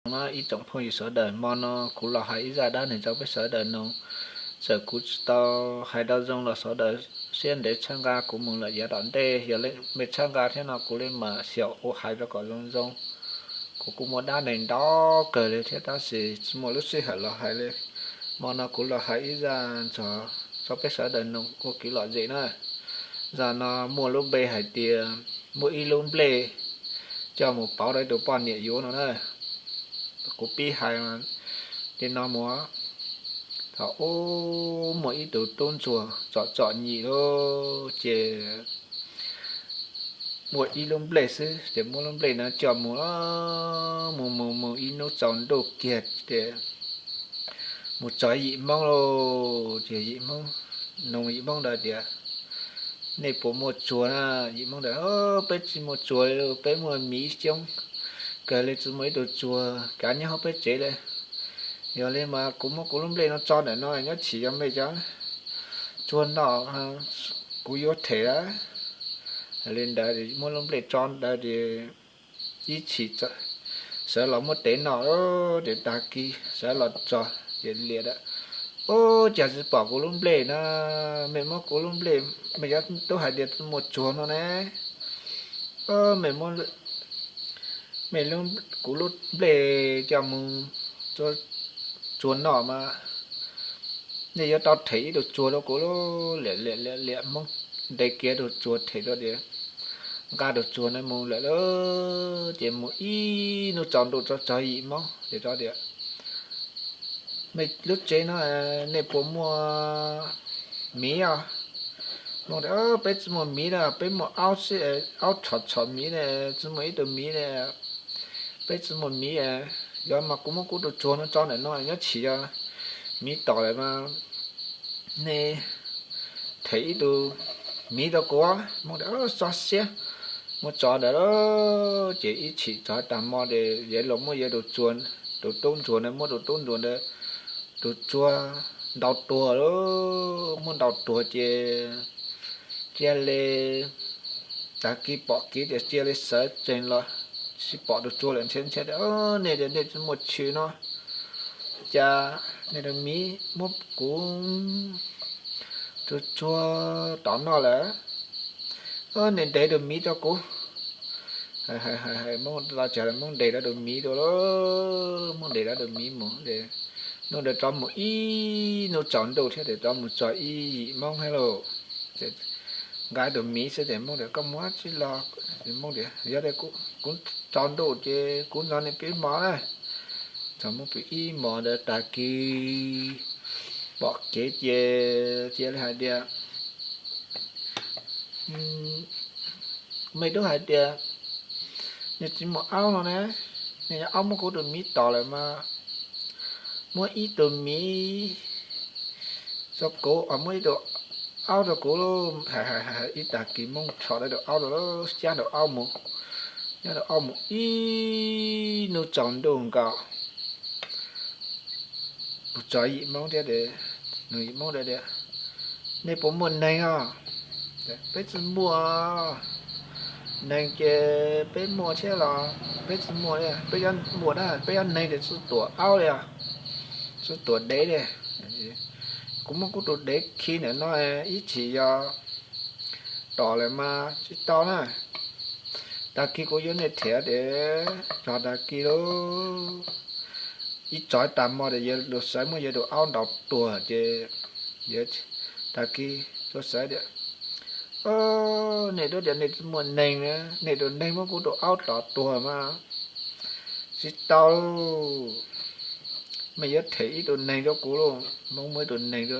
Nyob zoo ib tsoom phooj ywg sawv daws, hmo no kuv los hais ib zaj dab neeg rau peb sawv daws mloog. Txawm kuv tsis tau hais tau zoo los sawv daws siab ntev txhawb nqa kuv mus lawm yav tom ntej, yog leej mej txhawb nqa thiab no kuv li mam xyaum ua hais rau kom zoo zoo. Kuv kuj muaj dab neeg ntau kawg li thiab tab sis tsis muaj lub sij hawm los hais li. Hmo no kuv los hais ib zaj ntxov rau peb sawv daws mloog ua kev lom zem na. Zaj no muaj lub npe hais tias muaj ib lub nplej coj mus pauv rau ib tug poj niam yuav no na. Kuv pib hais li no mus. Thaum ub muaj ib tug tub ntsuag txom txom nyem lawm ces muaj ib lub nplej xwb ces muab lub nplej no coj mus, mus mus mus ib hnub tsaus ntuj kiag ces mus txog yim hmoob lawm ces yim hmoob, nug yim hmoob ntawd tias, nej puas muaj tsuag na? Yim hmoob ntawd, peb tsis muaj tsuag li, peb muaj miv coob kawg li, tsis muaj ib tug tsuag kav nyob hauv peb tsev li. Yog li mas kuv muab kuv lub nplej no tso ntawm no, nyob tsam yog mej cov tsuag noj kuv yuav them lawm. Li ntawd muab lub nplej tso ntawd ces ib chim sawv los muab tev noj, ces tag kis sawv los txog ces liam, ub, cas tsis pom kuv lub nplej na? Mej muab kuv lub nplej, mej cov tub hais tias muaj tsuag no ne, mej muab, mej, kuv lub nplej coj mus tsuag noj mas nej yuav tau them ib tug tsuag rau kuv lauj. Liam liam liam liam, hmoob ntes kiag tus tsuag them rau tias, nqa tus tsuag ntawd mus lawm lauj. Ces mus ib hnub tsaus ntuj txog yim hmoob ces rov tias, mej lub tsev no nej puas muaj miv os? Hmoob tias, peb tsis muaj miv na, peb muaj aub xwb, aub txhom txhom miv ne, tsis muaj ib tug miv ne, peb tsis muaj miv. Yog mas kuv muab kuv tus tsuag no tso ntawm no, nyob tsam yog miv tom lawm mas nej them ib tug miv rau kuv. Hmoob tias, txhob siab, muab tso ntawd lauj. Ces ib chim txog tag hmo ces yawg los muab yawg tus tsuag, tus tub ntsuag ntawd, muab tus tub ntsuag ntawd tus tsuag ntaus tuag lauj. Muab ntaus tuag ces cia li, tag kis pom kev ces cia li sawv tsees los, tsis pom tus tsuag lawm, ntshai ntshai tias, nej tias nej tsis muaj tshwm no, cas nej tus miv muab kuv tus tsuag tom noj lawm. Nej ntes tus miv rau kuv. Hais hais hais, Hmoob los txog, Hmoob ntes rau tus miv rau lauj. Hmoob ntes rau tus miv mus ces hnub ntawd rov mus ib hnub tsaus ntuj thiab ces rov mus txog ib yim hmoob thiab lauj. Nqa tus miv xwb ces Hmoob tias, koj mus tsis los? Hmoob tias, yog tias kuv tsaus ntuj ces kuv nrog nej pw ib hmos na. Txog Hmoob pw ib hmos ntawd tag kis pom kev ces cia li hais tias, mej tub hais tias nej tsis muaj aub no ne, nej yog aub muab kuv tus miv tom lawm mas muab ib tug miv rau kuv, muab ib tug aub rau kuv lauj. Hais hais hais ib tag kis Hmoob rho tau tus aub rau lauj, cab tus aub mus, cab tus aub mus ib hnub tsaus ntuj nkaus mus txog yim hmoob thiab ces nug yim hmoob tias, nej puas muaj neeg os? Peb tsis muaj neeg ces peb muaj thiab los peb tsis muaj li, peb cov muaj na, peb cov neeg ces tsis tuam aub li, tsis tuam dev li. Kuv muab kuv tus dev khi ntawm no, ib chim yog tom lawm mas tsis tau na. Tag kis kuv yuav nej them tias, txog tag kis lauj, ib tsov tag hmo tias yawg los sawv muab yawg tus aub ntaus tuag ces tag kis tuaj sawv tias, nej tub tias nej tsis muaj neeg na, nej tus neeg muab kuv tus aub tom tuag mas tsis tau lauj. Mej yuav them ib tug neeg rau kuv lauj. Hmoob muab ib tug neeg,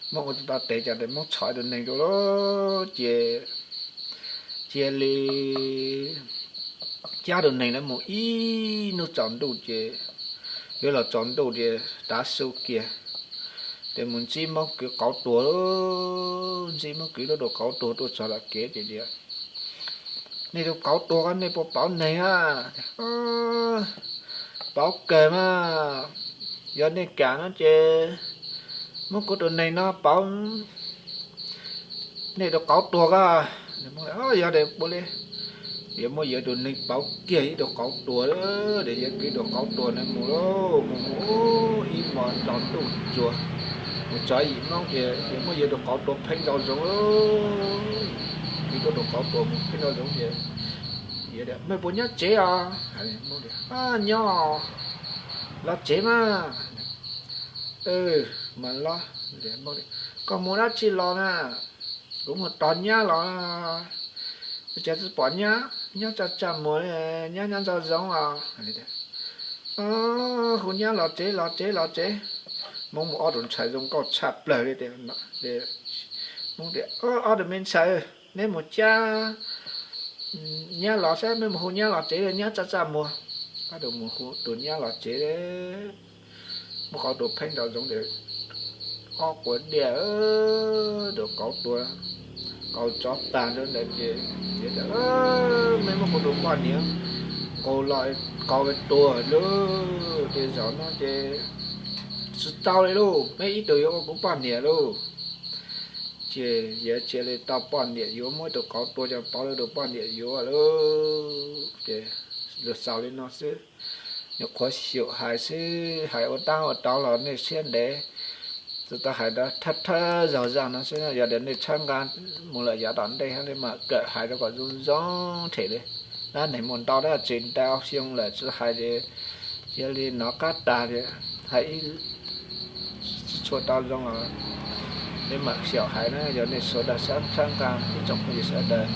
Hmoob ua tsis tau tes cas ces Hmoob txhom ib tug neeg rau lauj. Ces cia li cab tus neeg ntawd mus ib hnub tsaus ntuj ces yuav los tsaus ntuj ces tav su kiag ces mus ntsib Hmoob kwv qauv tuag lauj. Ntsib Hmoob kwv lub tus qauv tuag tuaj txog tom kev ces tias, nej tus qauv tuag ko nej puas pauv neeg a? Pauv kawg mas. Yog nej kam no ces muab kuv tus neeg no pauv nej tus qauv tuag ko. Yog tias ua li Yuav muab yuav tus neeg pauv kiag ib tug qauv tuag, yuav kwv tus qauv tuag ntawd mus lauj, mus mus ib hmos tsaus ntuj tsuag, mus txog yim hnub ces yuav muab yuav tus qauv tuag pheej nraum zoov, kwv tuaj tus qauv tuag mus pheej nraum zoov ces, Mej puas nyob tsev os? Nyob, los tsev mas. Mas los, koj mus dab tsi los na? Kuv mus tos nyab los, ua cas tsis pom nyab, nyab tsa tsa muag, nyab nyob nraum zoov os. Hu nyab los tsev, los tsev, los tsev. Hmoob mus ob tug ntxhais zoo nkauj tshaj plaws li tias, Hmoob tias, Ob tug me ntxhais, neb mus cab nyab los saib, neb mus hu nyab los tsev, nyab tsa tsa muag. Ob tug mus hu tus nyab los tsev, muab qauv tuag pheej nraum zoov ntawd, ob quav diaj, tus qauv tuag, qauv tsov tag ntawd ces, Mej muab kuv tus poj niam nqus los, qauv tuag lauj, ces zaum no ces tsis tau li lauj, mej ib tug yuav ua kuv poj niam lauj. Ces yuav cia li tau poj niam yuav, muab tus qauv tuag coj pauv rau tus poj niam yuav lauj. Ces lus xaus li no xwb, nyuam qhuav xyaum hais xwb, hais ua tab ua tau los nej siab ntev. Txawm tau hais thawj thawj zaug zaj no xwb, yog tias nej txhawb nqa mus lawm yav tom ntej thiab, nej mam kawm hais rau kom zoo zoo them li. Dab neeg mus ntau dab tsi ntau xyoo lawm tsis hais ces cia li nov qab tag li, hais ib tsis tshua tau zoo os. Nej mam xyaum hais na, yog nej sawv daws txhawb nqa, ib tsoom phooj ywg sawv daws,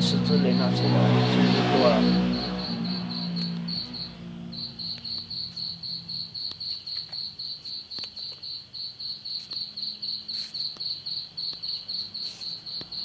sib txwv li no xwb, sib ntsib dua.